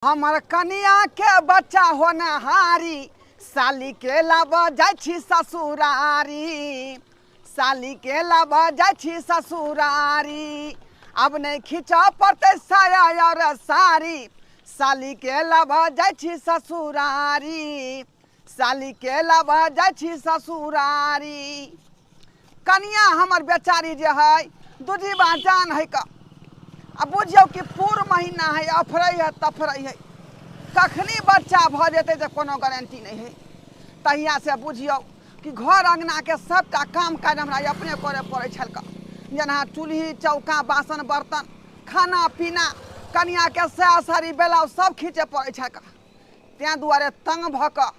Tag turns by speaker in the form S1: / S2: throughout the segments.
S1: हमर कनिया के बच्चा होनहारी, साली के लाब जाइ छी ससुरारी, साली के लाब जाइ छी ससुरारी। अब नहीं खींच पड़तै साया और साड़ी, साली के लाब जाइ छी ससुरारी, साली के लाब जाइ छी ससुरारी। कनिया हमर बेचारी जे है दूजीबा जान है क आ बुझियौ कि पूर महीना है, अफरै है तफरै है, कखनी बच्चा भऽ जेतै जे कोनो गारंटी नहीं है। तहिया से बुझियौ कि घर अंगना के सबटा काम काज हमरा अपने करे पड़ै छल क, जेना चूल्ही चौका बासन बर्तन खाना पीना कनिया के साया साड़ी ब्लाउज सब खींचे पड़ै छल क। तें दुआरे तंग भऽ कऽ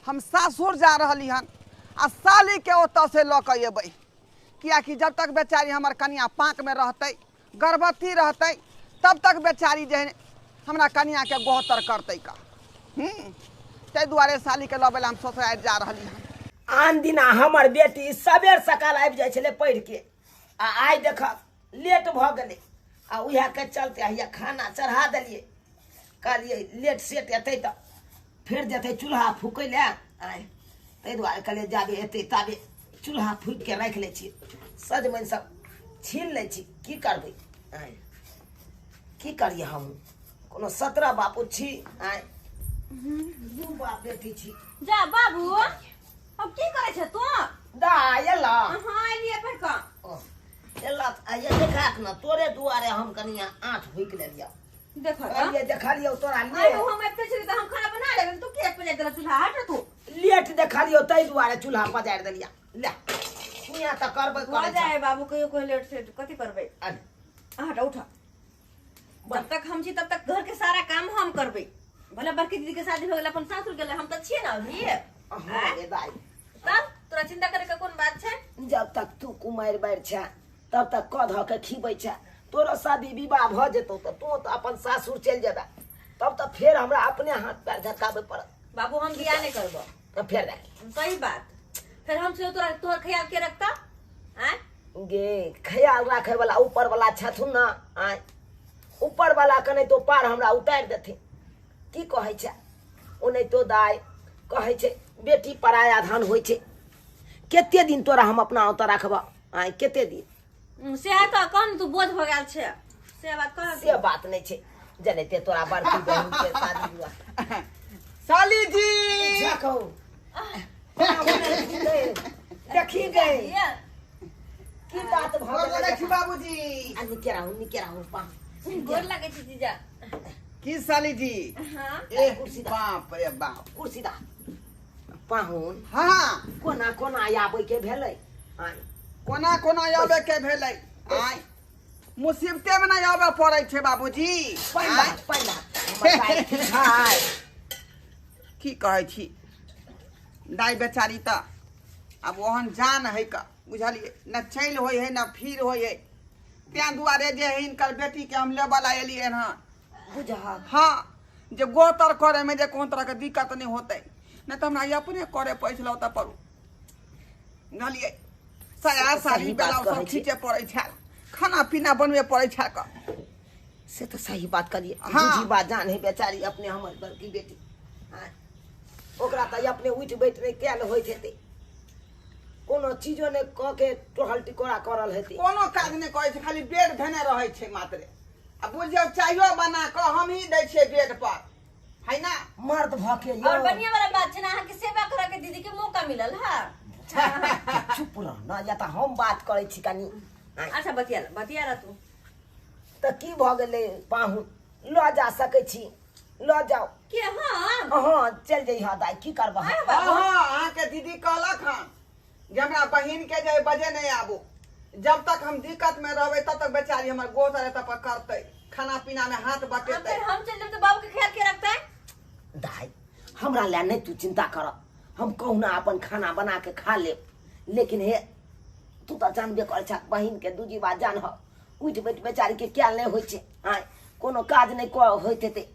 S1: हम सासुर जा रहली हन आ साली के ओतऽ से लऽ कऽ एबै, कियाकि जब तक बेचारी हमर कनिया पाँक में रहतै गर्भवती रहतै तब तक बेचारी जे हमरा कनिया के गोहतर करतै का। ताहि दुआरे साली के लबै ला हम ससुरारि जा रहली हन।
S2: आन दिना हमर बेटी सबेर सकाल आबि जाइ छलै पढ़ि के, आ आइ देख लेट भऽ गेलै, आ उएह के चलते हैया खाना चढ़ा देलियै। कहलियै लेट सेट एतै तऽ फेर जेतै चूल्हा फूकै लए, आइ ताहि दुआरे कहलियै जाबे एतै ताबे चूल्हा फूकि के राखि लै छी, सजमनि सब छील लै छी। की करबै आइ, की करियै हम, कोनो 17 बापू छी, आइ 2 बाप बेटी छी।
S3: जा बाबू, अब की करै छ तू?
S2: दा एला।
S3: हां एलियै पढ़ कऽ।
S2: ओ, एला तऽ आइए देखाक न, तोरे दुआरे हम कनि आँच फूकि लेलियौ।
S3: देखो तऽ।
S2: कहलियै देखलियौ तोरा
S3: आइ
S2: लेट।
S3: हम एते छली तऽ हम खाना बना लेबै, तू किया पजारि देलह चूल्हा? हट तू।
S2: लेट देखलियौ ताहि दुआरे चूल्हा पजारि देलियै। ले हियाँ तऽ करबै
S3: भऽ
S2: करै
S3: जाए बाबू, कहियो कहियो लेट सेट कथी करबै।
S2: अरे।
S3: हट उठ, जब तक हम छी तब तक घर के सारा काम हम करबै। भले बड़की दीदी के शादी हो गेल, अपन सासुर गेलै, हम तऽ छियै ने अभी।
S2: हाँ रे दाइ।
S3: तब तोरा चिंता करे के कोन बात छै?
S2: जब तक तू कुमारि बारि छै तब तक कऽ धऽ के खीबै छै, तोरो शादी विवाह भऽ जेतौ तऽ तू तऽ अपन सासुर चलि जेबे, तब तऽ फेर हमरा अपने हाथ पैर झटकाबै पड़त।
S3: बाबू हम बियाह नहि करबो।
S2: तऽ फेर देख।
S3: सही बात, फेर हम से तोरा तोहर ख्याल के रखता? आँय
S2: गे ख्याल राखे वाला ऊपर वाला छथुन ना, आँय ऊपर वाला के नहि तो पार हमरा उतारि देथिन। की कहै छै ओ नहि तो दाइ कहै छै बेटी पराया धन होइ छै। कते दिन तोरा हम अपना ओतऽ राखबऽ? आँय कते दिन?
S3: सएह तऽ कह ने, तू बोझ भऽ गेल छै, से बात कह।
S2: से बात नहि छै, जनैते तोरा बड़की बहिन के शादी विवाह।
S1: साली जी
S2: देखो देखी गए की बात भऽ
S1: गोर
S2: गेलै।
S1: लगै छी बाबूजी।
S2: आ निके रहू, निके रहू पा।
S3: गोर लगै छी जीजा।
S1: की साली जी?
S3: हाँ।
S1: ए
S2: कुर्सी दा।
S1: बाप रे बाप।
S2: कुर्सी दा। पाहुन।
S1: हाँ।
S2: कोना कोना आबै के भेलै? आँय।
S1: कोना कोना आबै के भेलै? आँय। मुसीबते में नहीं आबै पड़ै छै बाबूजी।
S2: पहिला,
S1: आँय।
S2: पहिला। हमर दाइ ठीक है।
S1: की कहै छी दाइ बेचारी तऽ आब ओहन जान है क, बुझलियै न, चलि होइ है न फिर होइ है। तें दुआरे जे है हिनकर बेटी के हम लेबऽ ला एलियै हन।
S2: बुझहक।
S1: हाँ, जे गोतर करे में जे कोनो तरह के दिक्कत नहीं होतै, नहीं तऽ हमरा अपने करे पड़ै छलै ओतऽ पर, बुझलियै। साया
S2: सही
S1: साड़ी
S2: बात
S1: ब्लाउज सब
S2: कहै छी।
S1: खींचे पड़ै छल, खाना पीना बनबे पड़ै छल क।
S2: से तऽ सही बात कहलियै।
S1: हाँ।
S2: बुझी बात जान है बेचारी अपने हमर बड़की बेटी। हाँ। ओकरा तऽ अपने उठि बैठ नहि कयल होइत हेतै, कोनो चीजो नहि कऽ के टोहल टिकोरा करल हेतै।
S1: कोनो काज नहि करै छै, खाली बेड धेने रहै छै मात्रे। आ बुझियौ चायो बना कऽ हमही दै छियै बेड पर, है ना?
S2: मर्द भऽ के यौ।
S3: और बढ़िया वाला बात छै ना, अहाँके सेवा करऽ के दीदी के मौका मिलल है।
S2: चुप रह ना, या तऽ हम बात करै छी कनी।
S3: अच्छा बतिया ल, बतिया ल तू।
S2: तऽ की भऽ गेलै पाहुन, लऽ जा सकै छी, लऽ जाउ।
S3: के हम?
S2: हँ चलि जइहऽ दाइ, की करबह?
S3: आय बाबू।
S1: हँ, अहाँके दीदी कहलक हन जे हमरा बहिन के जे बजे नहि आबू, जब तक हम दिक्कत में रहबै तब तक बेचारी हमर गोतर एतऽ पर करतै, खाना पीना में हाथ बटेतै।
S3: फिर हम चलि जेबै तऽ बाबू के ख्याल के रखतै?
S2: दाइ हमरा लए नहि तू चिंता कर, हम कहुना अपन खाना बना के खा लेब, लेकिन हे तू तऽ जानबे करै छह बहिन के दूजी बात जान ह, उठि बैठ बेचारी के कयल नहि होइ छै, आँय कोनो काज नहि कऽ होइत हेतै,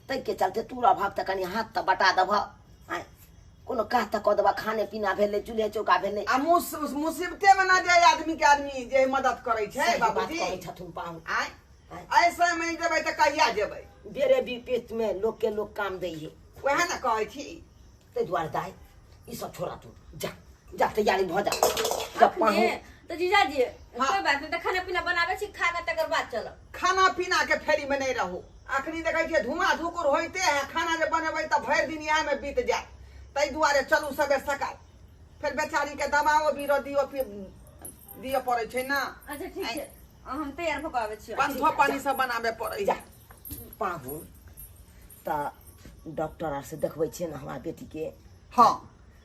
S2: ताहिके चलते तू रहबहक तऽ कनि हाथ तऽ बटा देबह, आँय कोनो काज तऽ कऽ देबह, खाने पीना भेलै, चूल्हे चौका भेलै।
S1: आ मुसीबते में ना जे आदमी के आदमी जे मदद करै छै
S2: सही बात
S1: बाबूजी।
S2: कहै छथुन पाहुन।
S1: आँय ऐसे में जेबै तऽ कहिया जेबै?
S2: बेरे विपरीत में लोक के लोक काम दै है,
S1: वएह ने कहै छी।
S2: ताहि दुआरे दाइ ई सब छोड़ा, तू जा जा तैयारी भऽ जा। जब पाहुन
S3: तो जीजाजी
S1: हाँ।
S3: कोई बात नहीं, तो खाना पीना बनावे छी, खा के तकर बाद चलब।
S1: खाना पीना के फेरी में नहीं रहू, अखनी देखै छियै धुआं धुकुर होइते है, खाना जे बनेबै तऽ भरि दिन इएह में बीत जायत। ताहि दुआरे चलू सबेर सकाल, फेर बेचारी के दबाओ बीरो दियो दिअ पड़ै छै ना।
S3: अच्छा ठीक छै, हम तैयार भऽ कऽ आबै छी।
S1: पंथो पानी सब बनाबे पड़ै
S2: जा। पाहुन तऽ डॉक्टर आर से देखबै छियै ने हमरा बेटी के?
S1: हाँ,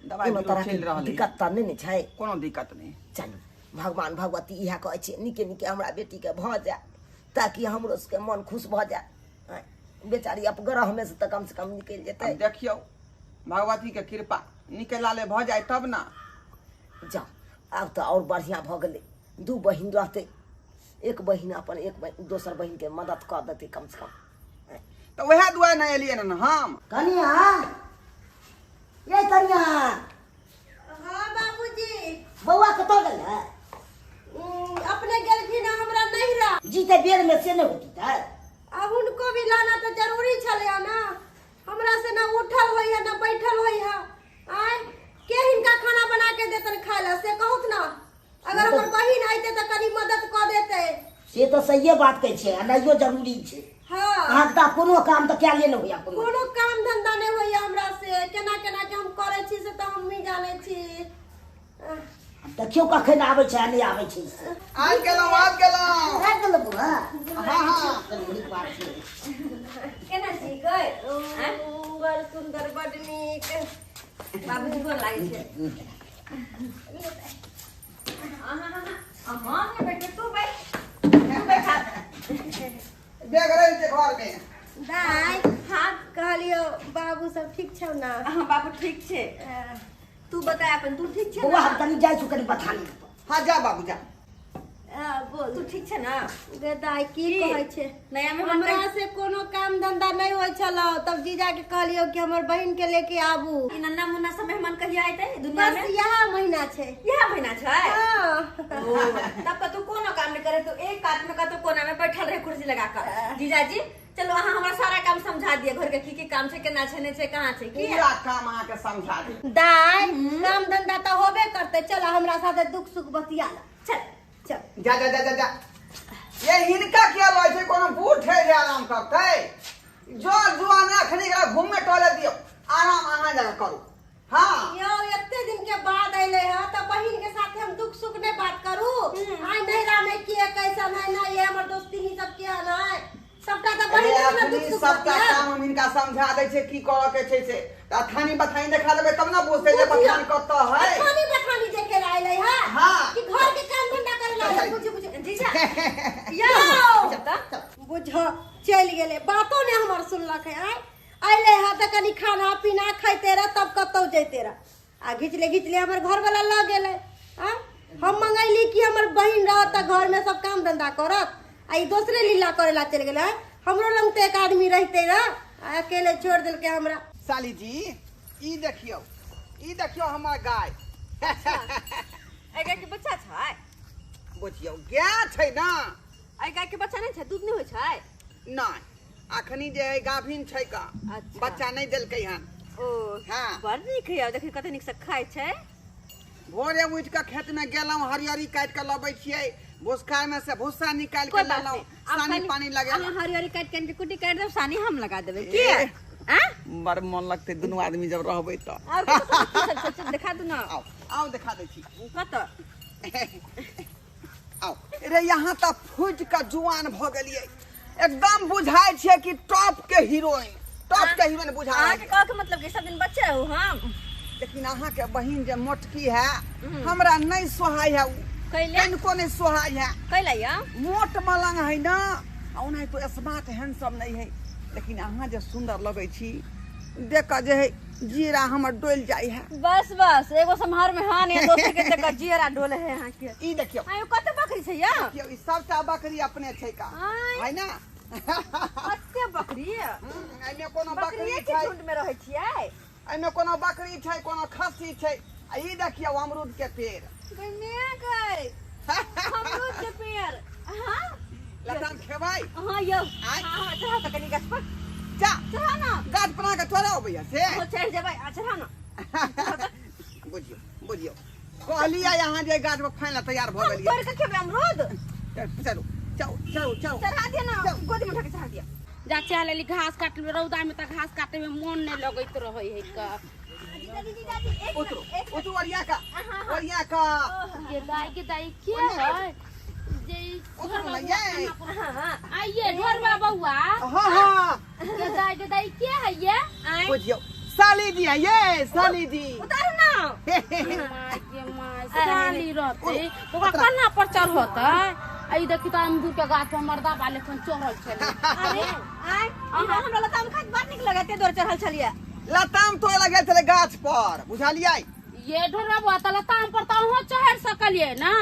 S1: दवाई
S2: कोनो
S1: बीरो
S2: तरह के
S1: चलि रहल है,
S2: दिक्कत तऽ नहि ने छै?
S1: कोनो दिक्कत नहि।
S2: चलू भगवान भगवती इएह कहै छियै, नीके नीके हमरा बेटीके भऽ जाय ताकि हमरो सबके मन खुश भऽ जाय। बेचारी अपग्रह में से तऽ कम से कम निकलि जेतै।
S1: आब देखियौ भगवती के कृपा निके लाले भऽ जाय तब ना।
S2: जाउ आब तऽ आओर बढ़िआँ भऽ गेलै, दू बहिन रहतै, एक बहिन अपन एक बहिन दोसर बहिनके मदद कऽ देतै कम से कम।
S1: तऽ वएह दुआरे नहि एलियै ने हम।
S2: कनिया ये कनिया।
S4: हाँ बाबूजी।
S2: बौआ कतऽ गेल है?
S4: अपने गेलखिन हँ हमरा नैहरा।
S2: जीते बेर में से नहि होती तऽ
S4: अब उनको भी लाना तऽ जरूरी छलै ना, हमरा से ना उठल होइ है ना बैठल होइ है। आय के हिनका खाना बना के देतन खाय ला से कहूत ना? अगर हमर बहिन आइते तऽ कनी मदद कऽ देते।
S2: से तऽ सहिए बात कहै छियै, अनाइयो जरूरी छै।
S4: हाँ।
S2: अहाँके तऽ कोनो काम तऽ कएले नहि होइया,
S4: कोनो काम धंधा नहि होइया हमरा से, केना केना के हम करै छी से तऽ हमही जानै छी।
S2: देखियौ कखन आबै छै आ नहि आबै छै से।
S1: आबि गेलहुँ, आबि गेलहुँ।
S2: आबि गेलहुँ बौआ?
S1: हाँ हाँ।
S2: चलू नीक बात छै।
S3: केना छी गै?
S4: बड़ सुन्दर, बड़ नीक।
S3: बाबूजी गोर लागै छै। अहाँ नहि बैठबै, तू बैठ, तू बैठा।
S1: बैग रहि छै घर में।
S4: दाइ।
S3: हाँ।
S4: कहलियो बाबू सब ठीक छौ ना?
S3: हाँ बाबू ठीक छै। तू बता अपन, तू ठीक छै
S2: बौआ?
S3: ना?
S2: हम कनि जाइ छी कनि बथानी।
S1: हाँ जा बाबू जा।
S4: बोल।
S3: तू ठीक छै ना?
S4: गे दाइ की
S3: की?
S4: कहै छै
S3: नया मेहमान
S4: हमरा से कोनो काम धंधा नहि होइ छल, तब जीजा के कहलियो कि हमर बहिन के लेके आबू।
S3: ई नन्ना मुन्ना सब मेहमान कहिया एतै दुनिया
S4: बस
S3: में?
S4: इएह महीना छै।
S3: इएह महीना छै?
S4: हाँ।
S3: ओ, तब तऽ तू कोनो काम नहि करे, तू एक कात में कतौ कोना में बैठल रहे कुर्सी लगा कर। जीजाजी चलो अहाँ हमरा सारा काम समझा दिअ, घर के की की काम छै, केना छै, नहि छै, कहाँ छै, की
S1: पूरा काम अहाँके समझा दे।
S4: दाइ काम धंधा तऽ होबे करतै, चल हमरा साथे दुख सुख बतिया ला।
S3: चल
S4: चल
S1: जा जा जा जा जा। ये हिनका किया लय छै? कोनो बूढ़ छै जे आराम करतै? जो जुआन अखनी एकरा घूमे टहले दियौ, आराम अहाँ जगह करू। हाँ
S4: यौ एते दिन के बाद अइले है तऽ बहिन के साथे हम दुख सुख नहीं बात करू? आइ नैहरा में के कैसन है ना, ये हमर दोस्ती सब के है, सबटा तऽ बहिन
S1: अरे
S4: के ना दुख
S1: अखनी
S4: सुख
S1: सबटा
S4: बतिया।
S1: काम हम हिनका समझा दै छियै की करऽ के छै से, तऽ थानी बथानी देखा देबै तब ना बुझतै जे बथान कतऽ है।
S4: बथानी बथानी देखे ला अइले है
S1: हाँ।
S4: कि घर के काम धंधा करे ला अइले? बुझ बुझ
S3: जीजा यौ
S4: बुझ चलि गेलै, बातो ने हमर सुनलक है। आइ अइले है तऽ कनि खाना पीना खैते रह तब कतौ जैते रह, आ घिचले घिचले हमर घरवाला लऽ गेलै। आँ हम मंगैली कि हमर बहिन रहत तऽ घरमे सब काम धंधा करत, आ ई दोसरे लीला करे ला चलि गेलै। हमरो लग तऽ एक आदमी रहिते रह, आ अकेले छोड़ि देलकै हमरा।
S1: साली जी ई देखियौ, ई देखियौ हमर गाय।
S3: एहि गाय के बच्चा छै?
S1: बुझियौ गाय छै ना।
S3: एहि गाय के बच्चा नहि छै? दूध नहि होइ छै?
S1: नहि, अखनी जे है गाभिन छै का।
S3: अच्छा।
S1: बच्चा नहि देलकै हन।
S3: ओ
S1: हाँ।
S3: बड़ नीक है, देखी कते नीक से खाइ छै।
S1: भोरे उठि कऽ खेत में गेलहुँ, हरियरी काटि कऽ लबै छियै, भुसखाय में से भुस्सा निकालि
S3: कोई
S1: कऽ
S3: बात
S1: लेलहुँ,
S3: नहीं, आब
S1: सानी
S3: खाली
S1: पानी लगेलहुँ।
S3: अहाँ हरियरी काटि के कुट्टी काटि देब, सानी हम लगा देबै की?
S1: ए।
S3: आ
S1: बड़ मन लगतै दुनू आदमी जब रहबै तऽ।
S3: और कतऽ सब छै, देखा दू ना।
S1: आउ आउ देखा दै छी।
S3: कतऽ?
S1: आउ रे, यहाँ तऽ फूटि कऽ जुआन भऽ गेलियै, एकदम बुझाइ छियै कि टॉप के हीरोइन, टॉप के हीरोइन बुझा रहल
S3: अहाँके कहऽ के मतलब कि सब दिन बच्चे रहू हम?
S1: लेकिन अहाँके बहिन जे मोटकी है हमरा नहीं सोहाय है उ।
S3: कैले?
S1: कनिको नहीं सोहाय है।
S3: कैला या?
S1: मोट मलंग है ना, आ ओनाहि तो स्मार्ट हैंडसम नहीं है, लेकिन अहाँ जे सुंदर लगै छी देख कऽ जे है जीरा हमर डोलि जाइ है।
S3: बस बस एगो सम्हार में हाँ नहीं, दोसर के देख जीरा डोले है अहाँ के।
S1: ई देखियौ।
S3: आयो कते बकरी छै या?
S1: देखियौ ई सबटा बकरी अपने छै का।
S3: आँय।
S1: है ना?
S3: कते बकरी?
S1: एहिमे कोनो बकरी
S3: बकरिये के
S1: छै,
S3: झुंड में रहै छियै।
S1: एहिमे कोनो बकरी छै, कोनो खस्सी छै। आ ई देखियौ अमरूद के पेड़।
S3: गै my गै, अमरूद के पेड़। हाँ
S1: लताम खेबै?
S3: हाँ यौ।
S1: आय।
S3: हाँ हाँ, चढ़ा तऽ कनि गाछ पर।
S1: जा।
S3: चढ़ा ना।
S1: गाछ पर अहाँके चढ़ऽ अबैया से?
S3: हो, चढ़ि जेबै आ, चढ़ा ना।
S1: बुझियौ बुझियौ, कहलियै अहाँ जे गाछ पर फाइन तैयार भऽ
S3: हम
S1: गेलियै।
S3: तोड़ि कऽ खेबै अमरूद।
S1: चलू चलू चलू चलू।
S3: चढ़ा दिअ ना, गोदी में उठा के चढ़ा दिअ।
S5: जा चल एली घास काट, रौदा में तऽ घास काटे में मोन नहीं लगैत रहै है का।
S3: जीजाजी जीजाजी, एक
S1: उतरू।
S3: मिनट, एक।
S1: उतरू, ओरिया का ओरिया का।
S5: के दाई के दाई के है जे ई
S1: उतरू
S5: घरवा
S1: ना
S5: बौआ
S1: ये।
S5: कहाँ पर-
S3: हाँ हाँ।
S5: आइए घरवा बौआ।
S1: हाँ हाँ।
S5: के दाई के दाई के है ये?
S3: आय।
S1: बुझियौ, साली जी है ये, साली जी।
S3: उतारू ना।
S5: माय के माय, साली रहते तो ओकरा कन्हा पर चढ़तै? आ ई देखी तऽ अमरूद के गाछ पर मर्दा वाले खन चढ़ल छलै।
S3: अरे आय, अहाँ हमरा लताम खाइत बड़ नीक लगैत, ताहि दुआरे चढ़ल छलियै।
S1: लताम तोड़े लए गेल छलै गाछ पर, बुझलियै?
S5: ये ढोरवा बौआ, तऽ लताम पर तऽ अहूँ चढ़ि सकलियै ने?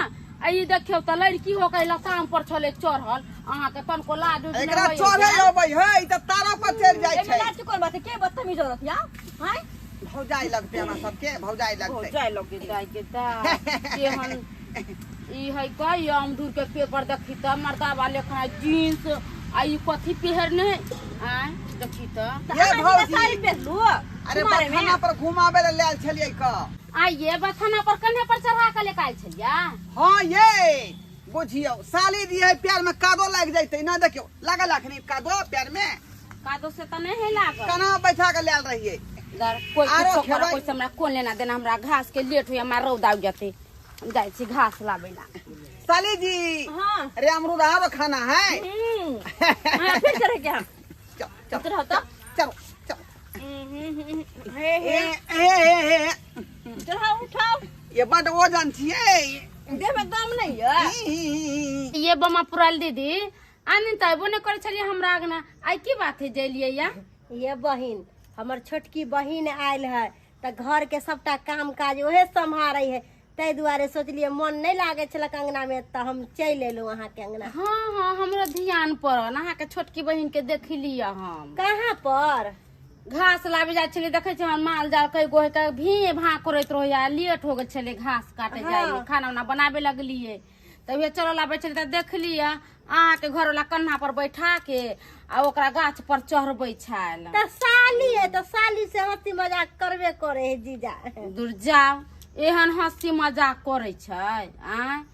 S5: आ ई देखियौ तऽ लड़की हो के लताम पर छलै चढ़ल, अहाँके तनको लाज उज नहि
S1: एकरा
S5: होइए?
S1: चढ़े अबै है, ई तऽ तारा पर चढ़ि जाइ
S3: एहिमे
S1: छै।
S3: लाज के कोन बात है? के बदतमीज औरत या आय?
S1: भौजाई लगतै हमरा सबके, भौजाई लगतै।
S5: जाय लगे दाई के दाई, केहन ई है कई अमदूर के पेपर देखी तऽ मर्दा वाले खाना जीन्स आ ई कथी पहिरने आय देखी तऽ।
S1: ये
S3: अहाँ
S1: भौजी।
S3: साड़ी पहिरलू
S1: अरे
S3: कुमारे में?
S1: बथाना पर घुमाबे लए लायल छलियै क।
S5: आइए बथाना पर कन्हे पर चढ़ा के लेके आयल छलियै?
S1: हाँ ये बुझियौ, साली जी है, प्यार में कादो लागि जैतै ना। देखियौ, लागल अखनी कादो प्यार में?
S5: कादो से तऽ नहीं है लागल।
S1: केना बैठा के लायल रहियै?
S5: गर कोई
S1: आरो
S5: कुछो करे
S1: खेबै?
S5: कोई से हमरा कोन लेना देना, हमरा घास के लेट होइया, हमरा रौदा उग जेतै, हम जाइ छी घास लाबै ला।
S1: साली जी।
S3: हाँ।
S1: अरे अमरूद आरो खाना है।
S3: हाँ, फिर चढ़े के हम।
S1: चल चल।
S3: उतरो तो।
S1: चलो चलो।
S3: हे
S1: ए
S3: हे।
S1: ए ए ए।
S3: चढ़ाओ, उठाओ।
S1: ये बड वजन छियै।
S3: देह में दम नहीं है।
S5: ये बमा पुराल दीदी, आन तऽ अयबो नहि करै छलियै हमरा अगना, आइ की बात है जलियै या?
S4: ये बहिन, हमर छोटकी बहिन आयल है तऽ घर के सबटा काम काज ओहे सम्हारै है, ताहि दुआरे सोचलियै मन नहि लागै छलक अंगना में तऽ हम चलि एलहुँ अहाँके अंगना।
S5: हाँ हाँ, हमरो ध्यान पड़ल, अहाँके छोटकी बहिन के देखलियै हम।
S4: कहाँ पर?
S5: घास लाबे जाइ छलियै, देखै छियै हमर माल जाल कई गो है, भी भाँ करैत रहैया, लेट हो गेल छलै घास काटे जाइ में, खाना उना बनाबे लगलियै, तभिए चलल आबै छलियै तऽ देखलियै अहाँके घरवाला कन्हा पर बैठा के आ ओकरा गाछ पर चढ़बै छल।
S4: तऽ साली है तऽ साली से हंसी मजाक करबे करे है जीजा।
S5: दूर जाउ, एहन हंसी मजाक करै छै? आँय,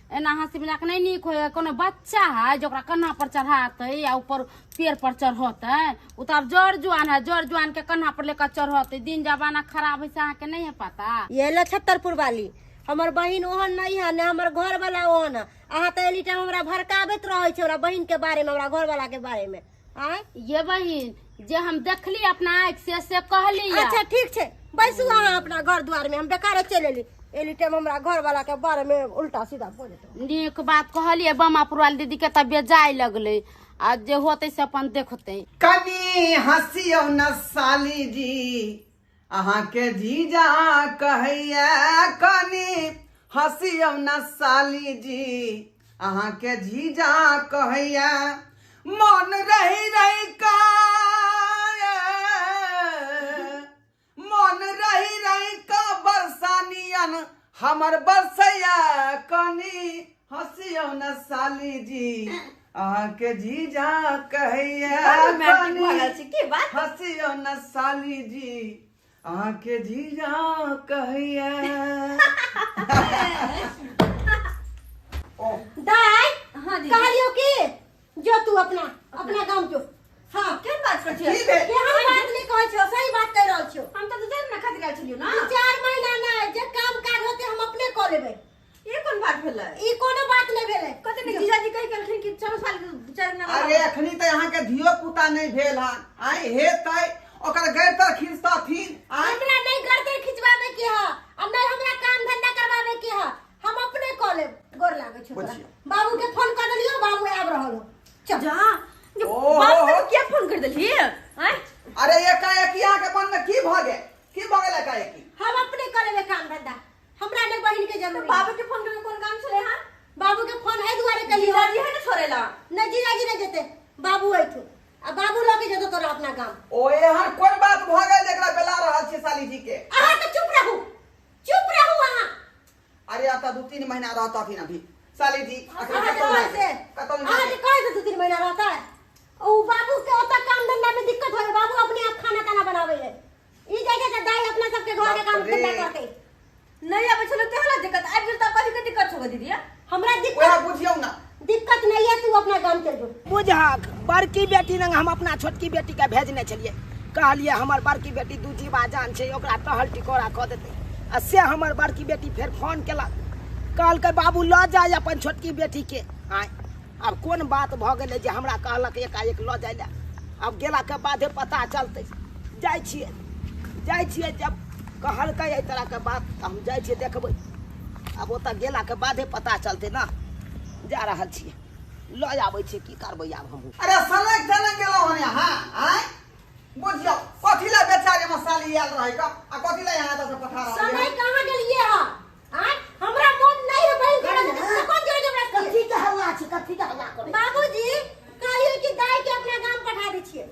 S5: एना हंसी मजाक नहि नीक होइए। कोनो बच्चा है जे ओकरा कन्हा पर चढ़ातै आ ऊपर पेड़ पर चढ़तै? ओ तऽ आब जर जुआन है, जर जुआन के कन्हा पर लेकर चढ़तै? दिन जमाना खराब है से अहाँके नहि है पता?
S4: ये लछत्तरपुर वाली, हमर बहिन ओहन नहीं है, ने हमर घर वाला ओहन है। अहाँ तऽ एनी टाइम हमरा भड़काबैत रहै छै हमरा बहिन के बारे में, हमरा घर वाला के बारे में। आँय
S5: ये बहिन, जे हम देखली अपना आँखि से कहली।
S4: अच्छा ठीक छै, बैसू अहाँ अपना घर द्वार में, हम बेकारे चलि एली, एनी टाइम हमरा घर वाला के बारे में उल्टा सीधा बोलैत रहू।
S5: नीक बात कहलियै बमा पुरवाल दीदी के तऽ बेजाय लगलै, आ जे होतै से अपन देखतै।
S1: कनी हँसियौ न साली जी, अहाँके जीजा कहैया, कनी हँसियौ न साली जी, अहाँके जीजा कहैया, मन रही रही का, मन रही रही का बरसानियन हमर बरसैया, कनी हँसियौ न साली जी, अहाँके जीजा कहैया,
S3: रोमांटिक भऽ गेल
S1: कनी
S3: छै की बात?
S1: हँसियौ न साली जी, अहाँके जीजा कहैया।
S4: दाय।
S3: हाँ दीदी।
S4: कहलियौ कि जो तू अपना अपना गाम जो। हाँ।
S3: केहन बात करै छियै?
S1: की भेल?
S4: केहन बात नहि कहै छियौ, सही बात कहि रहल छियौ।
S3: हम तऽ 2-4 महीना खातिर आयल छलियौ ना।
S4: 2-4 महीना नहि, जे काम काज होतै हम अपने कऽ लेबै।
S3: ई कोन बात भेलै?
S4: ई कोनो बात नहि भेलै।
S3: कते ने जीजाजी कहि गेलखिन कि चलो साल 4 महीना।
S1: अरे अखनी तऽ अहाँके धियो पुता नहि भेल हन, आइ हेतै ओकर गैर खींचतथिन आइ।
S4: हमरा नहि गर्दन खिंचवावे के है आ नहि हमरा काम धंधा करवावे के है, हम अपने कऽ लेब। गोर लागै छौ तोरा।
S1: बुझियौ।
S4: बाबू के फोन कर देलियौ, बाबू आबि रहल हो, चल।
S3: जा जे।
S1: ओहो।
S3: बाप के किया फोन कर देलही आँय?
S1: अरे एकाएकी अहाँके मन में की भऽ गेल, की भऽ गेल एकाएकी?
S4: हम अपने कऽ लेबै काम धंधा, हमरा नहि बहिन के जरूरी।
S3: बाबू के फोन करे कोन काम छलै हन?
S4: बाबू के फोन एहि दुआरे केलियौ।
S3: जीजाजी है ने छोड़ेला।
S4: नहि, जीजाजी नहि जेतै, बाबू अयथु आ बाबू लऽ के जेतौ तोरा अपना गाम।
S1: ओ एहन कोन बात भऽ गेल जेकरा बेला रहल छी साली जी के?
S4: अहाँ तऽ चुप रहू, चुप रहू अहाँ।
S1: अरे एतऽ 2-3 महीना रहतथिन अभी साली जी अखन कतौ
S4: से
S1: कतौ
S4: अहाँ के कहे से 2-3 महीना रहता है। ओ बाबू के ओता काम धंधा में दिक्कत होय, बाबू अपने आप खाना ताना बनावे है। ई जगह के दाई अपना सबके घर के काम धंधा करते।
S3: नहीं आबै छलो तेहला दिक्कत आबि गेल त कथी के दिक्कत छौ दीदी?
S4: हमरा दिक्कत
S1: ओएह बुझियौ ना,
S4: दिक्कत नहीं है, तू अपना गाम चल जो।
S2: बुझहक बड़की बेटी रंग हम अपना छोटकी बेटी के भेजने छलिए, कहलिए हमर बड़की बेटी दू जीवा जान छै ओकरा टहल टिकोरा कऽ देतै। आ से हमर बड़की बेटी फेर फोन केलक, कहलकै बाबू लऽ जाय अपन छोटकी बेटी के। आय आब कोन बात भऽ गेलै जे हमरा कहलक एकाएक लऽ जाय लए। आब गेलाके बादे पता चलतै। जाइ छियै जाइ छियै, जब कहलकै एहि तरहके बात तऽ हम जाइ छियै देखबै। आब ओतऽ गेलाके बादे पता चलतै ना। जा रहल छियै, लऽ आबै छियै, की करबै आब हमहूँ।
S1: अरे सनक सनक गेलौ हन यहाँ आय बुझियौ कथी ला बेचारे में साली आयल रहै का आ कथी ला यहाँ से पठा रहल
S4: समय कहाँ गेलिए हां? आय हमरा मन नहीं है बहिन के तो कौन जोर जबरदस्ती
S2: कथी के हल्ला छै, कथी के हल्ला करै?
S4: बाबूजी कहियो कि दाई के अपना गाम पठा दै छियै।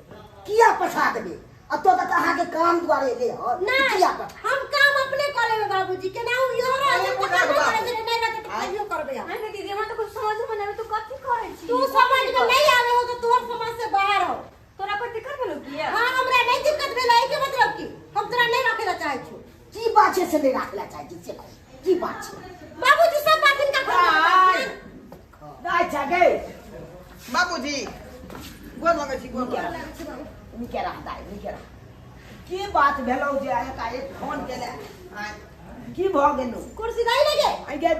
S2: किया पठा देबै? आ तो तक अहाँ के काम दुआरे एले हन, किया पठा?
S4: हम काम अपने कर लेबै बाबूजी, केना इहो रह जे काम करे जे नहीं रहते तो कहियो करबै हम।
S3: अरे दीदी हमरा त कुछ समझ में नहीं आवे, तू कथी करै छी?
S4: तू समझ में नहीं आवे हो तो तोहर समझ से बाहर हो।
S3: तोरा कोई दिक्कत भेलो की?
S4: हां हमरा नहीं दिक्कत भेल, एहि के मतलब की हम तोरा नहीं रखे ला चाहै छी।
S2: की बात छै से नहीं राखला चाहै छी से कहू, की बात छै?
S4: बाबूजी सब बात इनका
S2: दाइ दाइ छै गे
S1: बाबूजी गोर लगै छी, गोर लगै
S2: छी निके रह दाइ, निके रह। की बात भेलौ जे एकाएक फोन केले? की भऽ गेलौ?
S4: कुर्सी दाइ लगे
S2: आइ गे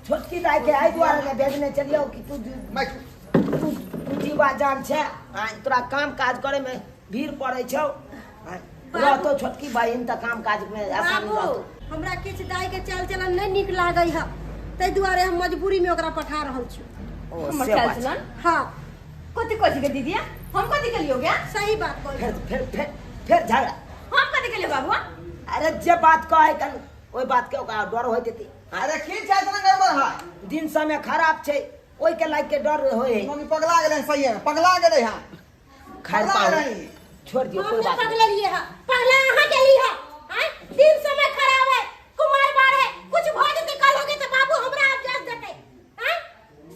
S2: छोटकी दाइ के एहि दुआरे ने भेजने चलियौ कि तू तू तू जीवा जान छै, तोरा काम काज करे में भीड़ पड़ै छौ, रहतो छोटकी बहिन तऽ काम काज में आसानी रहतो।
S4: हमरा किछु दाइ के चाल चलन नहीं नीक लागै है, ताहि दुआरे हम मजबूरी में ओकरा पठा रहल छी।
S3: हमर चाल चलन?
S4: हां।
S3: कथी कहै छी गे दीदी? हम कथी केलियो गे?
S4: सही बात कहै।
S2: फिर फिर फिर फिर झगड़ा।
S3: हम कथी केलियो बाबू?
S2: अरे जे बात कहै कन ओहि बात के ओकरा डर होइत हेतै।
S1: अरे की चाल चलन गड़बड़ है,
S2: दिन समय खराब छै ओहि के लाइक के डर होय है।
S1: मम्मी पगला गेलै, सही है पगला गेलै। हां
S2: खैर पाहुन छोड़ दियो, कोई बात नहीं।
S4: पगलेलिए है, पगला अहाँ गेली है। हां दिन समय खराब है, कुमार बार है, कुछ भ जेतै कल होगे त बाबू हमरा आप जान देतै। हां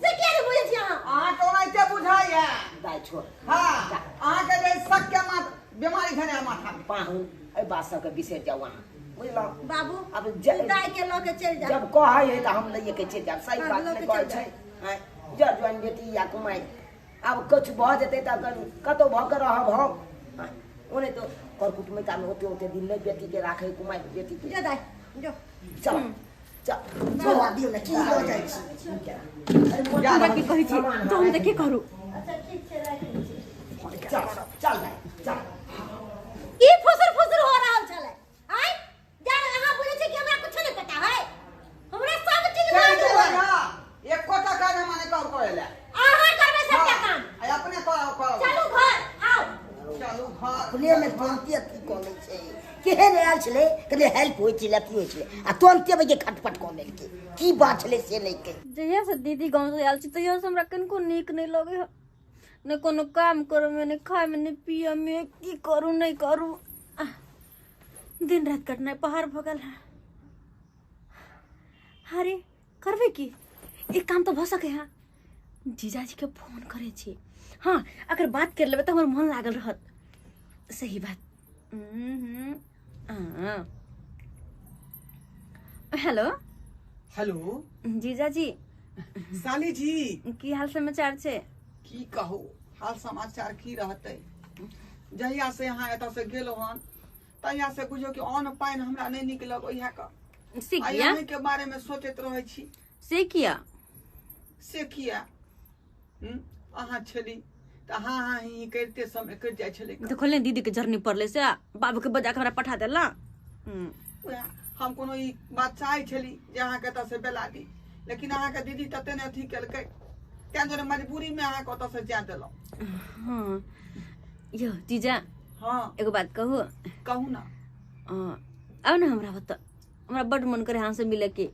S4: से किया नहीं बुझै छी अहाँ?
S1: अहाँ के ओनाहिते बुझाइ है
S2: दाइ छोड़।
S1: हां अहाँ के जे शक के माथ बीमारी छने माथा में।
S2: पाहुन एहि बात सबके बिसरि जाउ अहाँ, बुझलौ?
S4: बाबू
S2: अब
S4: दाइ के लऽ के चलि जा।
S2: जब कहै है तऽ हम लइए के चलि जायब, सही बात नहि कहै छै। जर जुआन बेटी या कुमारि आब किछु भऽ जेतै तऽ कतहु भऽ के रहब हम। ओने तो कर कुटुमैता में ओते ओते दिन नहि बेटी के राखै कुमारि बेटी के।
S4: जो दाइ जो
S2: चल चल
S6: चल दियौ ने, की लऽ जाइ छी?
S3: हमरा की कहै छी तो हम तऽ की करू?
S4: अच्छा ठीक छै राखै छी।
S2: चल चल दाइ चल।
S4: की फुसुर फुसुर हो रहल छलै? आय जान अहाँ बुझै छी कि हमरा कुछ नहीं पता है? हमरा सब चीज मालूम है।
S1: एकोटा काज हम नहि कर करै ला।
S4: अहाँ करबै सबटा काम।
S1: आ अपने करब करब।
S4: चलू घर आउ।
S1: चलू घर।
S6: अपने में तुरंते अथी कऽ लै छै, केहन आयल छलै कनि हेल्प होइ छलै अथी होइ छलै आ तुरंते बजे खटपट कऽ लेलकै, की बात छलै से नहि कहि।
S3: जहिया से दीदी गाँव से आयल छी तहिया से हमरा कनिको नीक नहि लगै है, नहि कोनो काम करऽमे, नहि खायमे, नहि पियऽमे, की करू नहि करू, दिन राति कटनाइ पहाड़ भऽ गेल है। अरे करबै की? एक काम तऽ भऽ सकै है, जीजाजी के फोन करै छी। हाँ अगर बात कर लेबै तऽ हमर मन लागल रहत। सही बात। हेलो
S1: हेलो
S3: जीजाजी।
S1: साली जी
S3: की हाल समाचार छै?
S1: की कहू हाल समाचार की रहतै, जहिया से यहाँ एतऽ से गेलहुँ हन तहिया से बुझियौ कि अन्न पानि हमरा नहि नीक लगै है के।
S3: से किया?
S1: अहीं के बारे में सोचैत रहै छी।
S3: से किया?
S1: से किया अहाँ छली तऽ हाँ हाँ ही करिते समय कटि जाइ छलै।
S3: देखल ने दीदी के जरनी पड़लै से बाबू के बजा के हमरा पठा देला।
S1: वएह हम कोनो ई बात चाहै छली जे अहाँके एतऽ से बेला दी, लेकिन अहाँके दीदी तते ने अथी केलकै तें दुआरे मजबूरी में अहाँके ओतऽ से जाय देलहुँ।
S3: हाँ यौ जीजा।
S1: हाँ
S3: एगो बात कहू?
S1: कहू ना।
S3: आउ ने हमरा ओतऽ, हमरा बड्ड मन करे अहाँ से मिले के।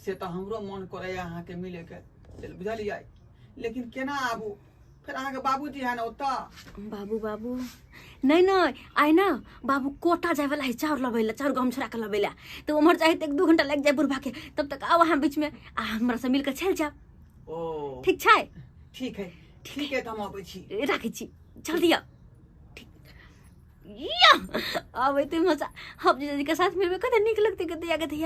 S1: से तऽ हमरो मन करैया अहाँके मिले के, बुझलियै, लेकिन केना आबू? फिर अहाँ के बाबूजी है ना ओतऽ।
S3: बाबू बाबू नहीं नहीं आइ ना बाबू कोटा जाए वाला है चाउर लबै ला, चाउर गहूम छोड़ा के लबै ला, तो उम्हर जाए तो 1-2 घंटा लग जाए बुढ़बा के, तब तक आओ अहाँ बीच में आ हमरा से मिलकर चल जाओ।
S1: ओ
S3: ठीक छै?
S1: ठीक है ठीक है, त हम अबै छी।
S3: राखै छी, जल्दी आओ। ठीक या आबै ते मजा, हम जीजाजी के साथ मिलबे कते नीक लगतै। कते कते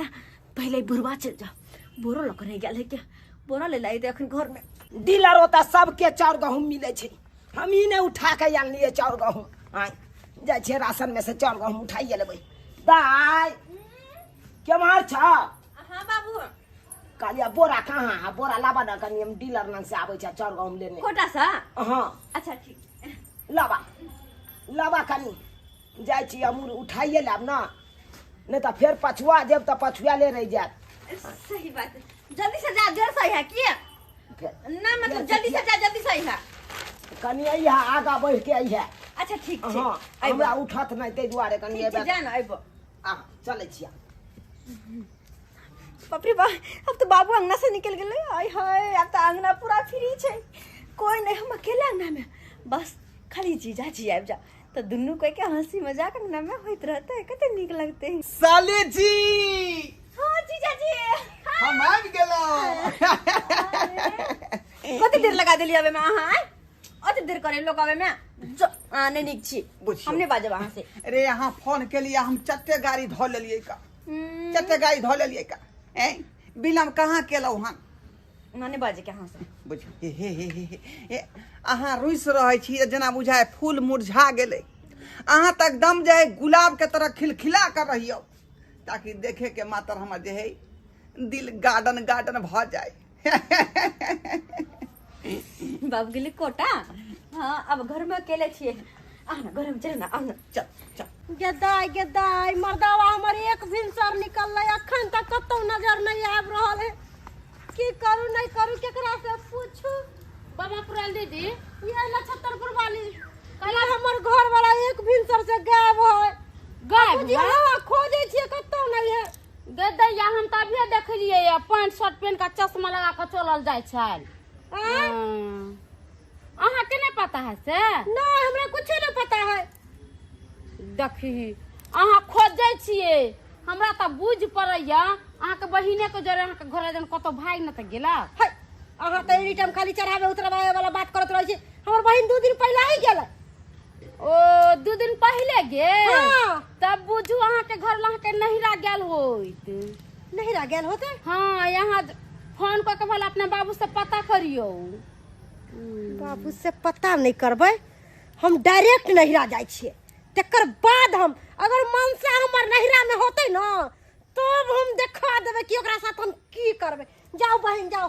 S3: पहले बुढ़बा चल जाओ, बोरो लऽ कऽ नहि गेल है क्या, बोरा ले लाई अखन घर में।
S2: डीलर ओतऽ सबके चाउर गहूम मिलै छै, हम ही नहि उठा के आनलियै चाउर गहूम। आँय जाइ छियै राशन में से चाउर गहूम उठाइए लेबै। दाइ केम्हर छ?
S3: हाँ बाबू।
S2: कहलियै बोरा कहाँ है, बोरा लाबा ना कनी, हम डीलर लग से आबै छै चाउर गहूम लेने।
S3: कोटा से?
S2: हाँ।
S3: अच्छा ठीक,
S2: लाबा लाबा कनी, जाइ छी हम उठाइए लेब ना, नहीं तऽ फेर पछुआ जेब तऽ पछुआ ले रहि जायत।
S3: सही बात, जल्दी से जा, देर सही है किया ना, मतलब जल्दी से जा, जल्दी सही है
S2: कनी अइहा, आगा बढ़ के अइहा।
S3: अच्छा ठीक छै।
S2: हाँ हमरा उठत नहीं ताहि दुआरे कनी
S3: ठीक छै, जा ना अइबो।
S2: आ चलै छियै।
S3: बाप रे बाप, अब तो बाबू अंगना से निकल गेलै। आय हाय, अब तो अंगना पूरा फ्री छै, कोई नहीं, हम अकेला अंगना में, बस खाली जीजाजी आबि जा तो दुनू कोई के हंसी मजाक अंगना में होइत रहते, कते नीक लगते।
S1: साले जी।
S3: हाँ जीजाजी
S1: हम आबि गेलहुँ।
S3: कते देर लगा देली आबे में अहाँ? अते देर करे लोग आबे में, जो नहीं नीक छी, हम नहीं बाजब अहाँ से।
S1: अरे अहाँ फोन केलियै, हम चट्टे गाड़ी धऽ लेलियै का, चट्टे गाड़ी धऽ लेलियै का। ए विलम्ब कहाँ केलहुँ हन?
S3: नहीं बाजे के अहाँ से।
S1: बुझ हे हे हे हे हे, अहाँ रुसि रहै छी जेना बुझाय फूल मुरझा गेलै। अहाँ तऽ एकदम जे है गुलाब के तरह खिलखिला कर रहियौ, ताकि देखे के मात्र हमर जे है दिल गार्डन गार्डन भऽ जाय।
S3: बाबू गेलै कोटा। हाँ अब घर में अकेले छियै, आह ना घर में चल ना, आह ना
S1: चल चल।
S4: गेदाय गेदाय मर्दावा हमर एक भिनसर निकललै, अखन तक कतौ नजर नहीं आबि रहल है, की करू नहीं करू केकरा से पूछू।
S5: बाबा पुराल दीदी
S4: ये नक्षत्रपुर वाली कहला हमर घर वाला एक भिनसर से गायब है।
S5: गायब
S4: जी? हाँ खोजै छियै कतौ नहीं है।
S5: गेदैया हम तऽ अभिये देखलियै पैंट शर्ट पहिन कऽ चश्मा लगा कऽ चलल जाइ छल। अहाँ के नहीं पता है से?
S4: नहीं हमरा कुछो नहीं पता है।
S5: देखी अहाँ खोजै छियै, हमरा तऽ बुझ पड़ैया अहाँके बहिने के जरे अहाँके घर जन कतौ भागि न तऽ गेला।
S4: है अहाँ तऽ एनी टाइम खाली चढ़ावे उतरवावे वाला बात करत रहै छी। हमर बहिन 2 दिन पहिले ही गेलै।
S5: ओ 2 दिन पहिले गेल?
S4: हाँ।
S5: तब बुझू अहाँके घर अहाँके नहिरा गेल होइत।
S4: नहिरा गेल होते?
S5: हाँ यहाँ फोन कऽ के भला अपना बाबू से पता करियौ।
S4: बाबू से पता नहीं करबै, हम डायरेक्ट नहिरा जाइ छियै, तकर बाद हम अगर मनसा हमर नहिरा में होते ना तब हम देखा देबै कि ओकरा साथ हम की करबै। जाओ बहिन जाओ,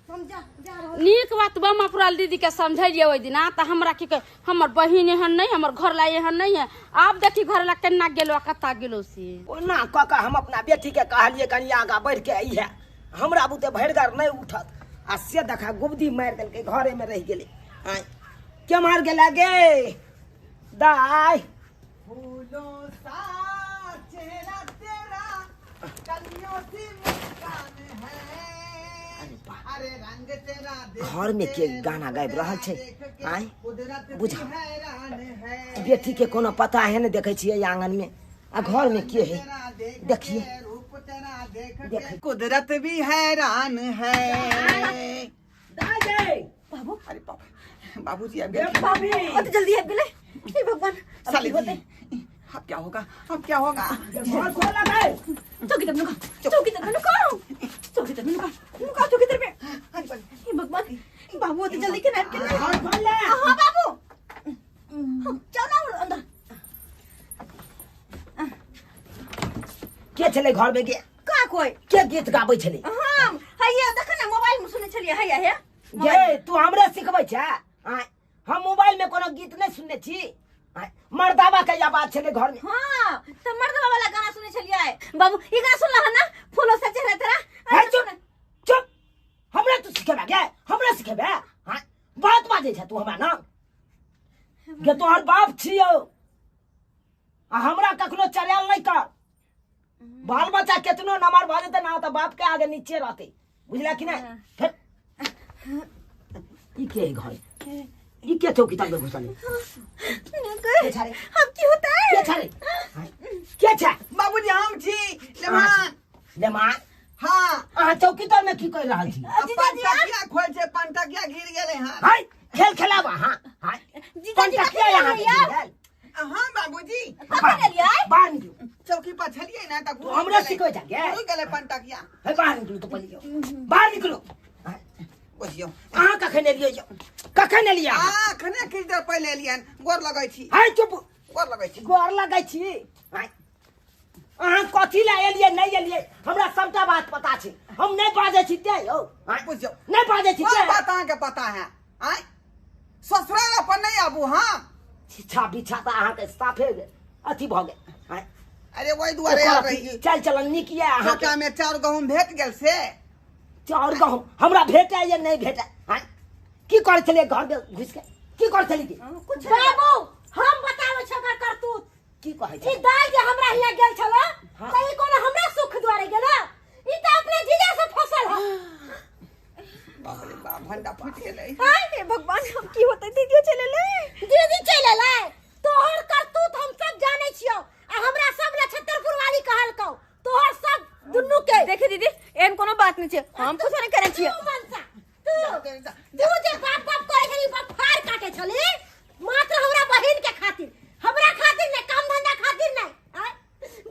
S4: हम जा जा रहल।
S5: नीक बात बमा पुराल दीदी के समझेलियै ओहि दिना, तऽ हमरा की कह हमर बहिन एहन नहीं, हमर घर ला एहन नहीं है। आब देखी घर ला केना गेलो कत्ता गेलो से।
S2: ओना कऽ कऽ हम अपना बेटी के कहलियै कनी आगा बढ़ि के अइहे, हमरा बुते भरिगर नहीं उठत, आ से देखा गुबदी मारि देलकै, घरे में रहि गेलै। आँय केम्हर गेलै गे दाइ?
S1: फूलों सा चेहरा तेरा, कलियों सी मुस्कान है,
S2: अरे बा,
S1: अरे रंग तेरा
S2: घर में के गाना गाबि रहल छै? आँय बुझा
S1: बुझा
S2: बेटी के कोनो पता है ने, देखै छियै आंगन में आ घर में के है, देखिए देख।
S1: कुदरत भी हैरान है।
S2: दाइ गे
S3: बाबू।
S1: अरे बाप, बाबूजी आबि गेल।
S2: भाभी
S3: अते जल्दी आबि गेलै। हे भगवान,
S1: साले जी अब क्या होगा, अब क्या होगा?
S2: घर खोला गए।
S3: चौकी तरफ नुका, चौकी तरफ नुका, चौकी तरफ नुका, नुका चौकी तरफ।
S1: अरे बाप,
S3: हे भगवान, बाबू अते जल्दी केना आबि गेलै?
S2: घर खोल ले।
S3: हाँ बाबू, जाओ ना अंदर।
S2: के छलै घर में के?
S3: का कोई
S2: के गीत गाबै छलै?
S3: हम हैया देख ना मोबाइल में सुनै छलियै। हैया हे
S2: गे तू हमरे सिखबै छै? आँय हम मोबाइल में कोनो गीत नहीं सुनने छी। मर्दावा के आवाज छलै घर में।
S3: हाँ तो मर्दावा वाला गाना सुनै छलियै बाबू। ई गाना सुनला हन ना, फूलों से चेहरा तेरा।
S2: हे चुप चुप, हमरा तू सिखेबे गे, हमरा सिखेबे? हाँ बात बाजै छै तू हमरा ना गे, तोहर बाप छियौ आ हमरा कखनो चढ़ायल नहीं कर। बाल बच्चा केतनो नमर भऽ जेतै ना तऽ बाप के आगे नीचे रहतै, बुझला कि नहीं? फिर ई के है घर? ई के चौकी तक घुसल
S3: के
S2: छारे?
S3: हम की होता है
S2: के छारे के छा
S1: बाबूजी हम छी लेमान
S2: लेमान
S1: हां
S2: अहाँ चौकी तर में की कर रहल छी
S1: पंटकिया खोल छै पंटकिया गिर गेलै हां
S2: हाय खेल खेलाबा हां हाय
S3: जीजाजी
S2: पंटकिया यहाँ गिर गेल
S1: हां बाबूजी
S3: कखन एलियै
S2: बाहर निकलू
S1: चौकी पर छलियै ना त
S2: तू हमरा सिखबै जा गे
S1: घुर गेलै पंटकिया
S2: हे बाहर निकलू तो पहिले बाहर निकलू
S1: बुझियौ
S2: अहाँ कखन एलियै यौ कखन एलियै अहाँ
S1: आ अखने किछु देर पहिले एलियन गोर लगै छी
S2: हाय चुप
S1: गोर लगै छी
S2: गोर लगै छी हाय अहाँ कथी लए एलियै नहि एलियै हमरा सबटा बात पता छै हम नहि बाजै छी तें यौ हाय
S1: बुझियौ
S2: नहि बाजै छी
S1: कोन
S2: तें
S1: बात अहाँके पता है आँय ससुराल अपन नहि आबू हाँ
S2: छिछा बिछा तऽ अहाँके साफे अथी भऽ गेल हाय
S1: अरे ओहि दुआरे आयल रही
S2: चल चलन नीक यऽ अहाँके
S1: छोटा में चाउर गहूम भेट गेल से
S2: चाउर गहूम हमरा भेटै या नहि भेटै हाय की करै छलियै घरमे घुसि के की करै छलियै की
S4: कुछ बाबू हम बताबै छी ओकर करतूत
S2: की कहै
S4: ई
S2: छै
S4: दाइ जे हमरा हिया गेल छल
S2: हाँ।
S4: त ई कोनो हमरा सुख दुआरे गेल ई त अपने जीजा से फसल है
S1: बाप रे बाप भंडा फूटि गेलै
S3: हाय हे भगवान हम की होते दीदी चले ले
S4: दीदी चलि एलै तोहर करतूत हम सब जानै छियौ आ हमरा सब नक्षत्रपुर वाली कहलकौ तोहर सब दुनू के
S3: देखी दीदी एहन कोनो बात नहीं छै हम कुछ नहीं करै छियै
S4: तू मनसा तू तू जे बाप बाप करै छली बाप फाड़ काटे छली मात्र हमरा बहिन के खातिर हमरा खातिर नहीं काम धंधा खातिर नहीं आँय?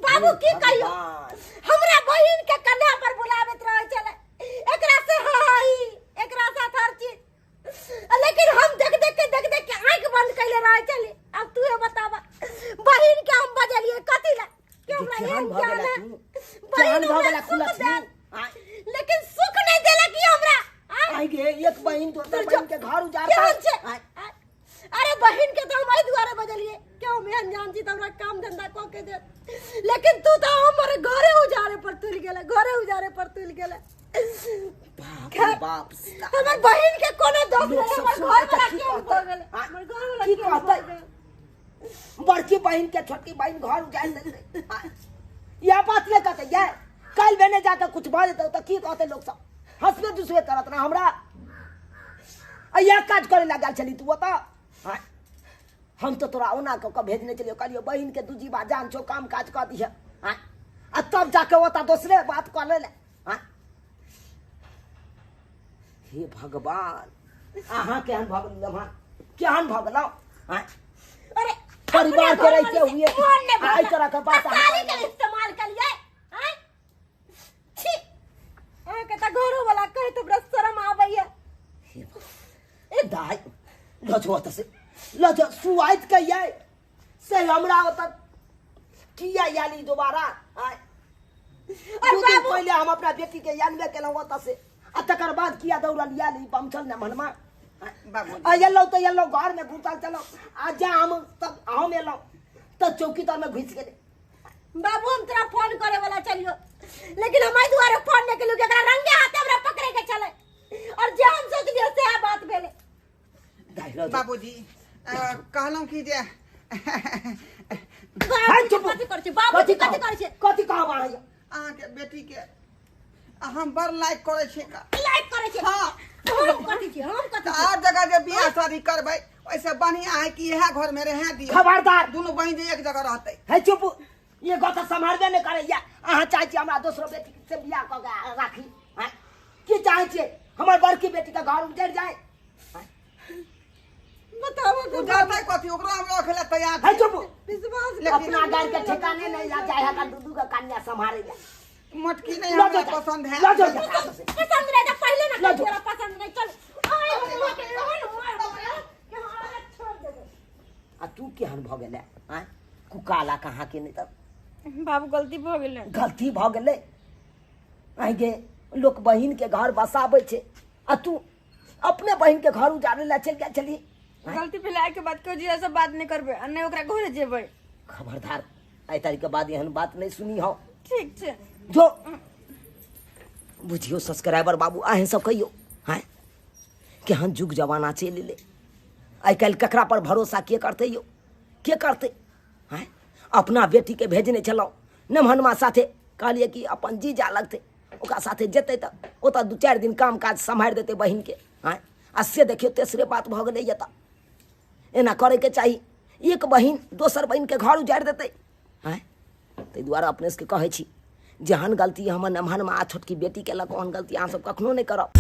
S4: बाबू की कहियो हमरा बहिन के कन्हा पर बुलाबैत रहै छलै एकरा से हाई एकरा साथ हर चीज लेकिन हम देख देख के देख देख के आंख बंद कैले रहै छली अब तू बतावा बहिन के हम बजलिए कथी ला कि हमरा
S2: केहन
S4: एहन
S2: भऽ
S4: ज्ञान
S2: गेला
S4: है
S2: तू?
S4: बहिन
S2: केहन भऽ
S4: हमरा
S2: गेला
S4: सुख
S2: कुलक्ष्मी?
S4: देल
S2: आँय?
S4: लेकिन सुख नहीं देलक ई हमरा आँय?
S2: आइ गे एक बहिन दोसर बहिन के घर उजाड़ता
S4: केहन छै
S2: आँय?
S4: अरे बहिन के तो हम एहि दुआरे बजलिए कि हम एहन जान छी तऽ हमरा काम धंधा कऽ के देत लेकिन तू तऽ हमर घरे उजाड़े पर तुलि गेले घरे उजाड़े पर तुलि गेले
S2: बाप रे बाप
S4: हमर बहिन के कोनो दोष
S2: लोक
S4: नहीं
S2: सब
S4: हमर
S2: सुनतै
S4: घर वाला
S2: तऽ की
S4: केहन
S2: कहतै?
S4: भऽ गेलै
S2: आँय?
S4: हमर घर वाला
S2: की
S4: केहन भऽ
S2: कहतै?
S4: गेलै
S2: बड़की बहिन के छोटकी बहिन घर उजाड़ि देलकै आँय? इएह बात नहि कहतै ये काल्हि भेने जाके कुछ भऽ जेतै तऽ की कहतै लोक सब हंसबे दुसबे करत ना हमरा आ इएह काज करे लए गेल छली तू ओतऽ आँय? हम तऽ तोरा ओना कऽ कऽ भेजने छलियौ कहलियौ बहिन के दू जीवा जान छौ काम काज कऽ दिहे आँय? आ तब जाके ओतऽ दोसरे बात कऽ ले आँय? हे भगवान अहाँ केहन भऽ गेलहुँ अहाँ केहन भऽ गेलहुँ आँय?
S4: अरे
S2: परिवार के रहिते हुए
S4: मोन नहि
S2: आ एहि तरह के बात अहाँ
S4: साली के इस्तेमाल कलियै आँय? छी अहाँके तऽ घरो वाला कहैत हमरा शरम आबैया
S2: ए दाइ लजो ओतऽ से लजो सुआइत के ये से हमरा ओतऽ किया आयल ई दोबारा आँय?
S4: और
S2: दू दिन
S4: बाबू
S2: पहिले हम अपना बेटी के आनबे केलहुँ ओतऽ से आ तकर बाद किया दौड़ल आयल ई बमचल ने मनमा
S1: बाबू
S2: आ एलहुँ तऽ एलहुँ घरमे घुसल चलहुँ आ जा हम तब हम एलहुँ तऽ चौकी तरमे घुसि गेलै
S4: बाबू हम तोरा फोन करे वाला चलियो लेकिन हम एहि दुआरे फोन नहीं केलियो कि एकरा रंगे हाथे हमरा पकड़े के छलै और जे हम सोचलियो सएह बात भेलै
S2: दाइ लऽ जाउ।
S1: बाबूजी कहलहुँ कि जे
S2: हाय, चुप।
S4: कथी करै छै बाबूजी कथी करै छै
S2: कथी कहब अहाँ यौ?
S1: अहाँके बेटीके हम बड़ लाइक करै छी
S4: लाइक करै छै
S1: हाँ
S4: हम कथी छी हम कथी
S1: तऽ
S4: छी
S1: आर जगह जे बियाह शादी करबै ओहिसँ बढ़िआँ है कि इएह घरमे रहए दियौ
S2: खबरदार
S1: दुनू बहिन जे एक जगह रहतै
S2: हे चुप ये गप तऽ सम्हारबे नहि करैया अहाँ चाहै छी हमरा दोसरो बेटी से बियाह कऽ के राखी आँय? की चाहै छियै हमर बड़की बेटीके घर उजड़ि जाय
S4: बताबो तो
S1: उजड़तै कथी ओकरो हम रखै लए तैयार
S2: हे
S1: छी
S2: चुप
S4: विश्वास
S1: लेकिन
S2: अपना घर के ठिकाने नहीं ला चाहे का दू दू के कन्या सम्हारे ला
S1: मोटकी नहीं
S2: लऽ
S1: हमरा
S2: जाउ
S1: पसंद है
S2: लऽ जाउ जा।
S4: पसंद नहीं तो पहले ना
S2: लऽ जाउ।
S4: तोरा पसंद नहीं चल आए हमरा के एहन मार मार कि हमरा छोड़ दे
S2: आ तू केहन भऽ गेलै आँय कुकाला कहाँ के नहि तऽ
S3: बाबू गलती भऽ गेलै
S2: गलती भऽ गेलै आइ गे लोक बहिन के घर बसाबै छै आ तू अपने बहिन के घर उजाड़े ला चलि गेल छली
S3: गलती भेला के बाद केओ जीजा से बात नहीं करबै आ नहि ओकरा घरे जेबै
S2: खबरदार आइ तारीख के बाद एहन बात नहीं सुनी हो
S3: ठीक छै
S2: जो बुझियौ सब्सक्राइबर बाबू अहें सब कहियौ हैं केहन जुग जमाना चलि एलै आइ काल्हि ककरा पर भरोसा के करतै यौ के करतै हैं अपना बेटीके भेजने छलहुँ नमहनमा साथे कहलियै कि अपन जीजा लगतै ओकरा साथे जेतै तऽ ओतऽ 2-4 दिन काम काज सम्हारि देतै बहिनके हैं आ से देखियौ तेसरे बात भऽ गेलै तऽ एना करैके चाही। एक बहिन दोसर बहिनके घर उजाड़ि देतै। आँय, ताहि दुआरे अपने सबके कहै छी, जेहन गलती हमर नमहर माँ छोटकी बेटी केलक ओहन गलती अहाँ सब कखनो नहि करब।